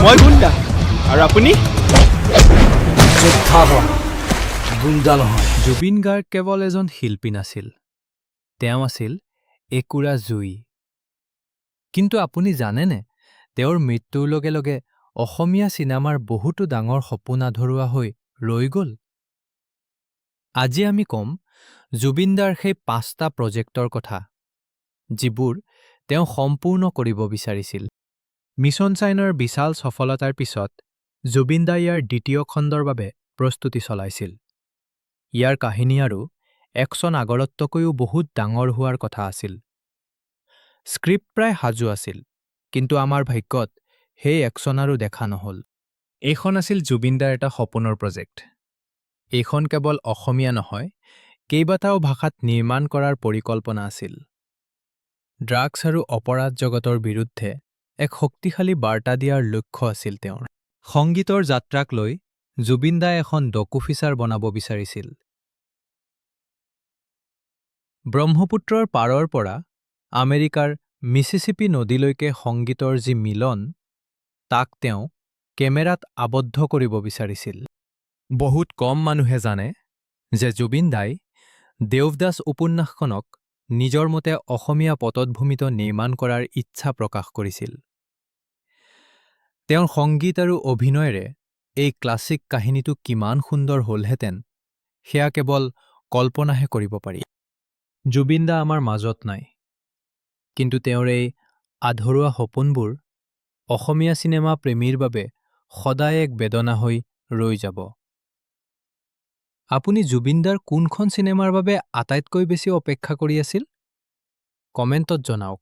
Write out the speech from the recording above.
মই গুণ্ডা আৰু আপুনি? যোদ্ধা হোৱা, গুণ্ডা নহয়। জুবিন গাৰ্গ কেৱল এজন শিল্পী নাছিল, তেওঁ আছিল একুৰা জুই। কিন্তু আপুনি জানেনে, তেওঁৰ মৃত্যুৰ লগে লগে অসমীয়া চিনেমাৰ বহুতো ডাঙৰ সপোন আধৰুৱা হৈ ৰৈ গ'ল? আজি আমি ক'ম জুবিনদাৰ সেই পাঁচটা প্ৰজেক্টৰ কথা, যিবোৰ তেওঁ সম্পূৰ্ণ কৰিব বিচাৰিছিল। মিছন চাইনাৰ বিশাল সফলতাৰ পিছত জুবিনদাই ইয়াৰ দ্বিতীয় খণ্ডৰ বাবে প্ৰস্তুতি চলাইছিল। ইয়াৰ কাহিনী আৰু একশ্যন আগৰতকৈও বহুত ডাঙৰ হোৱাৰ কথা আছিল। স্ক্ৰিপ্ট প্ৰায় সাজু আছিল, কিন্তু আমাৰ ভাগ্যত সেই একশ্যন আৰু দেখা নহ'ল। এইখন আছিল জুবিনদাৰ এটা সপোনৰ প্ৰজেক্ট। এইখন কেৱল অসমীয়া নহয়, কেইবাটাও ভাষাত নিৰ্মাণ কৰাৰ পৰিকল্পনা আছিল। ড্ৰাগছ আৰু অপৰাধ জগতৰ বিৰুদ্ধে এক শক্তিশালী বাৰ্তা দিয়াৰ লক্ষ্য আছিল তেওঁৰ। সংগীতৰ যাত্ৰাক লৈ জুবিনদাই এখন ডকুফিচাৰ বনাব বিচাৰিছিল। ব্ৰহ্মপুত্ৰৰ পাৰৰ পৰা আমেৰিকাৰ মিছিচিপি নদীলৈকে সংগীতৰ যি মিলন, তাক তেওঁ কেমেৰাত আবদ্ধ কৰিব বিচাৰিছিল। বহুত কম মানুহে জানে যে জুবিনদাই দেৱদাস উপন্যাসখনক নিজৰ মতে অসমীয়া পটভূমিত নিৰ্মাণ কৰাৰ ইচ্ছা প্ৰকাশ কৰিছিল। তেওঁৰ সংগীত আৰু অভিনয়েৰে এই ক্লাছিক কাহিনীটো কিমান সুন্দৰ হ'লহেঁতেন, সেয়া কেৱল কল্পনাহে কৰিব পাৰি। জুবিনদা আমাৰ মাজত নাই, কিন্তু তেওঁৰ এই আধৰুৱা সপোনবোৰ অসমীয়া চিনেমা প্ৰেমীৰ বাবে সদায় এক বেদনা হৈ ৰৈ যাব। আপুনি জুবিনদাৰ কোনখন চিনেমাৰ বাবে আটাইতকৈ বেছি অপেক্ষা কৰি আছিল? কমেণ্টত জনাওক।